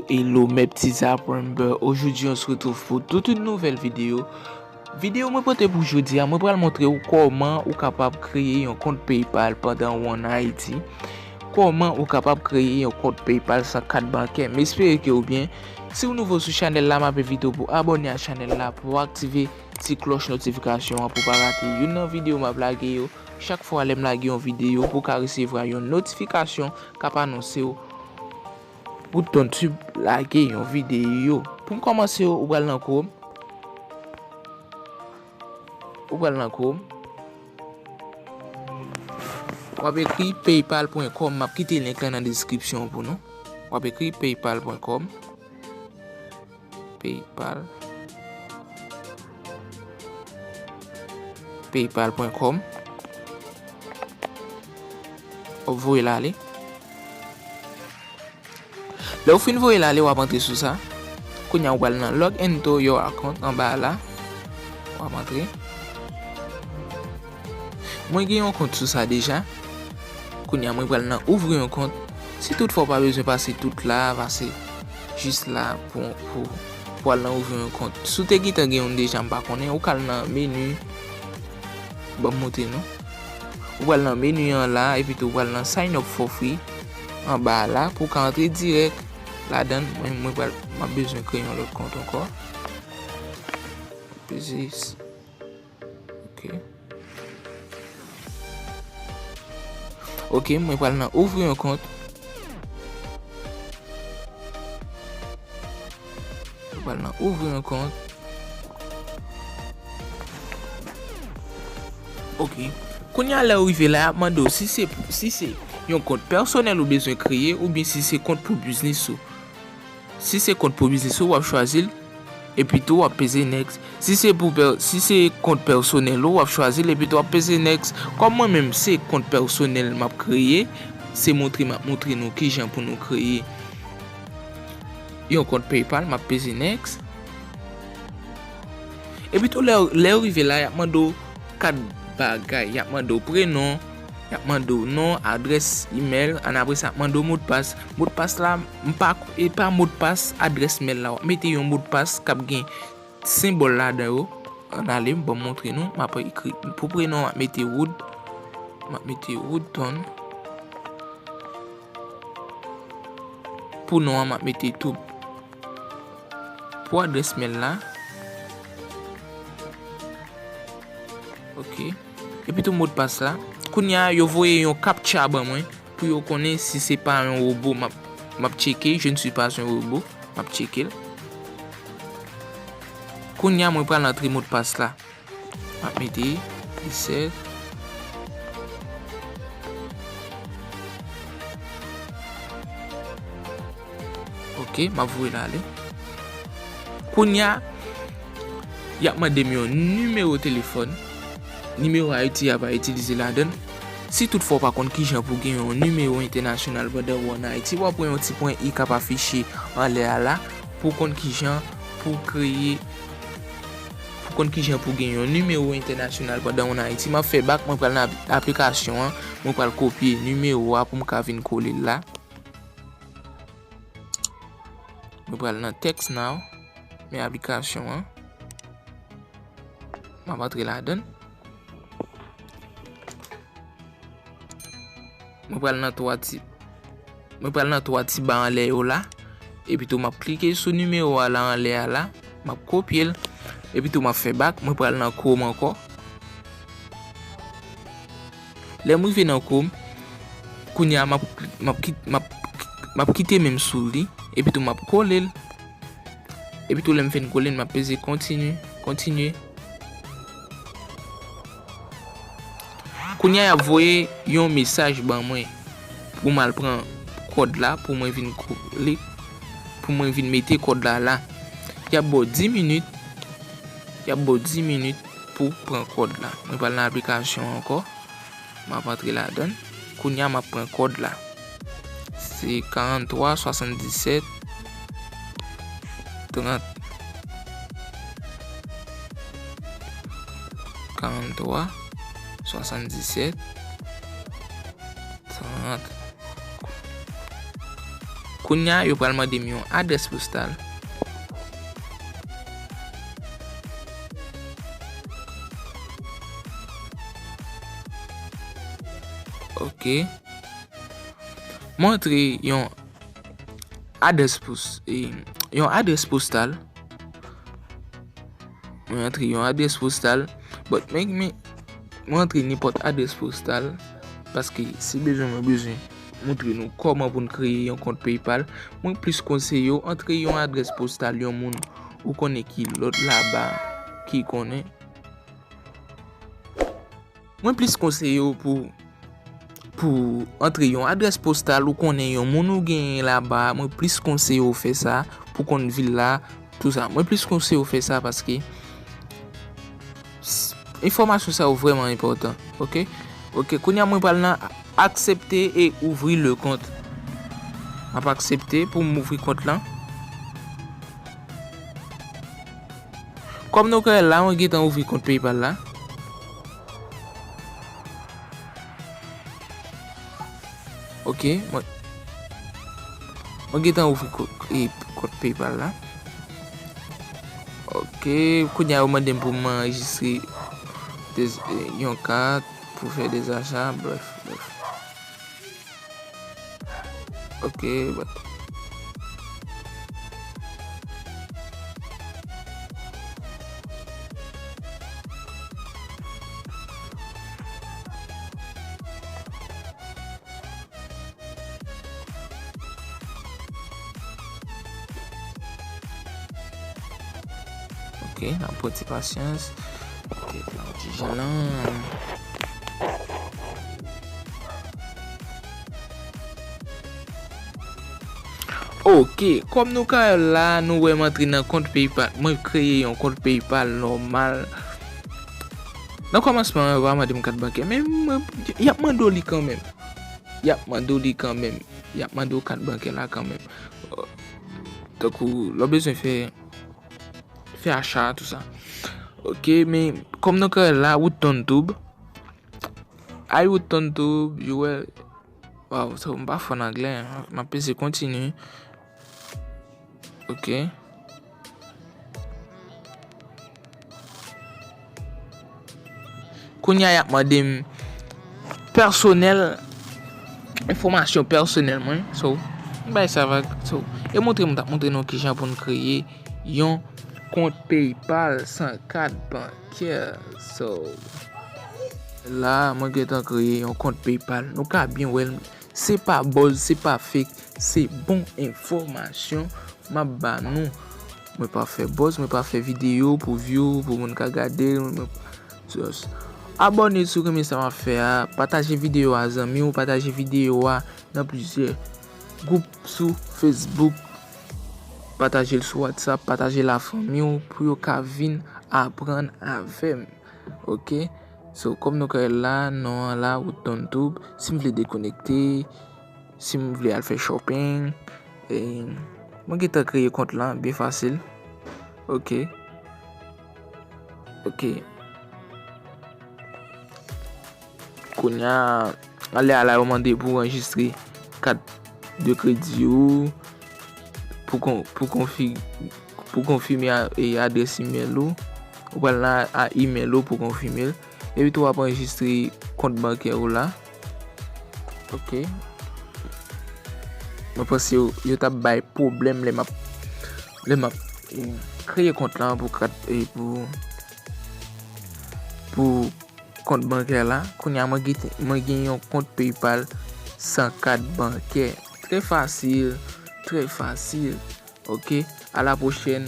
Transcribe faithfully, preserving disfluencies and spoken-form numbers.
Hello, mes petits apreneurs. Aujourd'hui, on se retrouve pour toute une nouvelle vidéo. Videyo mwen pote pou jodi a, mwen pral montre w kòman ou kapab kreye yon kont PayPal pandan w an Ayiti. Kòman ou kapab kreye yon kont PayPal san kat bankè. M espere ke w byen. Si w nouvo sou chanèl la, m ap envite w pou abòne a chanèl la, pou aktive ti klòch notifikasyon an pou pa rate youn nan videyo m ap lage yo. Chak fwa lè m lage yon videyo, pou w ka resevwa yon notifikasyon k ap anonse w pou TonTube lage yon videyo. Pou m kòmanse, ou pral nan Chrome. Ou pral nan Chrome. W ap ekri paypal pwen kòm. M ap kite link lan nan deskripsyon pou nou. W ap ekri paypal pwen kòm. PayPal. Paypal pwen kòm. W ap voye l ale. Lè w fin voye l ale, w ap antre sou sa. Kounye a, w pral nan log into your account anba a la. W ap antre. Mwen gen yon kont sou sa deja. Kounye a, mwen pral nan ouvri yon kont. Si toutfwa w pa bezwen pase tout la, pase jis la pou, pou, pou al nan ouvri yon kont. Si w te gentan gen youn deja, m pa konnen, ou ka al nan meni. Ban m montre nou. Ou pral nan meni an la, epi tou ou pral nan sign up for free anba a la pou w ka antre dirèk ladan l. Mwen, mwen pral, m ap bezwen kreye yon lòt kont ankò. Peze s-, ok. Ok, mwen pral nan ouvri yon kont. Mwen pral nan ouvri yon kont. Ok. Kounye a lè w rive la, y ap mande w si se, si se yon kont pèsonèl ou bezwen kreye oubyen si se kont pou biznis ou. Si se kont pou biznis ou, w ap chwazi l, epi tou w ap peze next. Si se pou pè-, si se kont pèsonèl ou, w ap chwazi l, epi tou w ap peze next. Kòm mwen menm, se kont pèsonèl m ap kreye, se montre m ap montre nou kijan pou nou kreye yon kont PayPal, m ap peze next. Epi tou lè, lè w rive la, y ap mande w kat bagay. Y ap mande w prenon, y ap mande w non, adrès imèl, ann apre sa y ap mande w modpas. Modpas la, m pa, e pa modpas adrès mèl la. W ap mete yon modpas k ap gen senbòl ladan yo. Ann ale, m ban m montre nou. M ap ekri pou prenon, m ap mete Wood. M ap mete Woodton. Pou non an, m ap mete Tube. Pou adrès mèl la. Ok. Epi tou modpas la. Kounye a, yo voye yon captcha ban mwen pou yo konnen si se pa yon wobo. M ap, m ap tcheke, je ne suis pas un robot. M ap tcheke l. Kounye a, mwen pral antre modpas la. M ap mete disèt. Ok, m ap voye l ale. Kounye a, y ap mande m yon nimewo telefòn. Nimewo Ayiti a pa itilize ladan l. Si toutfwa w pa konn kijan pou gen yon nimewo entènasyonal pandan w ann Ayiti, w ap wè yon ti pwen i k ap afiche anlè a la pou w konn kijan pou w kreye, pou w konn kijan pou w gen yon nimewo entènasyonal pandan w ann Ayiti. M ap fè bak, mwen pral nan apl-, aplikasyon an, mwen pral kopye nimewo a pou m ka vin kole l la. Mwen pral nan Text Now, men aplikasyon an. M ap antre ladan l. Mwen pral nan twa ti, mwen pral nan twa ti ba anlè yo la. Epi tou m ap klike sou nimewo a la anlè a la. M ap kopye l. Epi tou m ap fè bak. Mwen pral nan Chrome ankò. Lè m rive nan Chrome, kounye a m ap, m ap kit-, m ap, m ap kite men m sou li. Epi tou m ap kole l. Epi tou lè m fin kole l, m ap peze kontinye, kontinye. Kounye a y ap voye yon mesaj ban mwen pou m al pran kòd la, pou mwen vin kole, pou mwen vin mete kòd la la. Y ap ba w dis minit, y ap ba w dis minit pou pran kòd la. Mwen pral nan aplikasyon an ankò. M ap antre ladan l. Kounye a m ap pran kòd la. Se karant twa, swasanndisèt, trant. Karant twa, swasanndisèt, trant. Kounye a, yo pral mande m yon adrès postal. Ok. Mwen antre yon adrès pos-, e, yon adrès postal. Mwen antre yon adrès postal. But, men, men, mwen antre nenpòt adrès postal. Paske si bezwen, mwen bezwen montre nou kòman pou n kreye yon kont PayPal. Mwen plis konseye w antre yon adrès postal yon moun ou konnen ki lòt laba ki konnen. Mwen plis konseye w pou, pou antre yon adrès postal ou konnen yon moun ou genyen laba. Mwen plis konseye w fè sa pou konn vil la, tou sa. Mwen plis konseye w fè sa paske s-, enfòmasyon sa yo vrèman enpòtan. Ok? Ok, kounye a mwen pral nan aksepte e ouvri le kont. M ap aksepte pou m ouvri kont lan. Kòm nou ka wè la, mwen gentan ouvri kont PayPal la. Ok, mwen, mwen gentan ouvri ko-, e, kont PayPal la. Ok, kounye a yo mande m pou mwen anrejistre de, e, yon kat pou fè de zacha, brèf, brèf. Ok, but. Ok, n ap pran ti pasyans. Ok, pran ti jan lan. Ok, kòm nou ka wè la, nou wè m antre nan kont PayPal. Mwen kreye yon kont PayPal nòmal. Nan kòmansman, yo pa mande m kat bankè, men mwen, y ap mande w li kanmenm. Y ap mande w li kanmenm. Y ap mande w kat bankè la kanmenm. Tankou, lè w bezwen fè, fè acha, tou sa. Ok, men kòm nou ka wè la, Woodton Tube. Hi Woodton Tube, you well. Waw, so, m pa fò nan anglè, m ap peze continue. Ok. Kounye a, y ap mande m pèsonèl, enfòmasyon pèsonèl mwen. So, m bay sa vag. So, e montre m, t ap montre nou kijan pou n kreye yon kont PayPal san kat bankè. So, la, mwen gentan kreye yon kont PayPal. Nou ka byen wè l. Se pa buzz, se pa fake, se bon enfòmasyon m ap ba nou. Mwen pa fè buzz, mwen pa fè videyo pou view, pou moun ka gade l. Mwen, just abòne si w renmen sa m ap fè a, pataje videyo a zanmi w, pataje videyo a nan plizyè gwoup sou Facebook, pataje l sou WhatsApp, pataje l a fanmi w pou yo ka vin aprann avè m. Ok? So, kòm nou ka wè la, non an la, Woodton Tube. Si m vle dekonekte, si m vle al fè shopping, e, mwen gentan kreye kont lan, byen fasil. Ok. Ok. Kounye a, anlè a la, yo mande pou w anrejistre kat de kredi ou, pou kon-, pou konfi-, pou konfime a, e, adrès imèl ou. Ou pral nan a imèl ou pou konfime l. Epi tou w ap anrejistre kont bankè ou la. Ok. Mwen panse yo, yo t ap bay pwoblèm lè m ap, lè m ap, e, kreye kont lan pou kat, e, pou, pou kont bankè la. Kounye a mwen gen, mwen gen yon kont PayPal san kat bankè. Trè fasil, trè fasil. Ok, à la prochaine.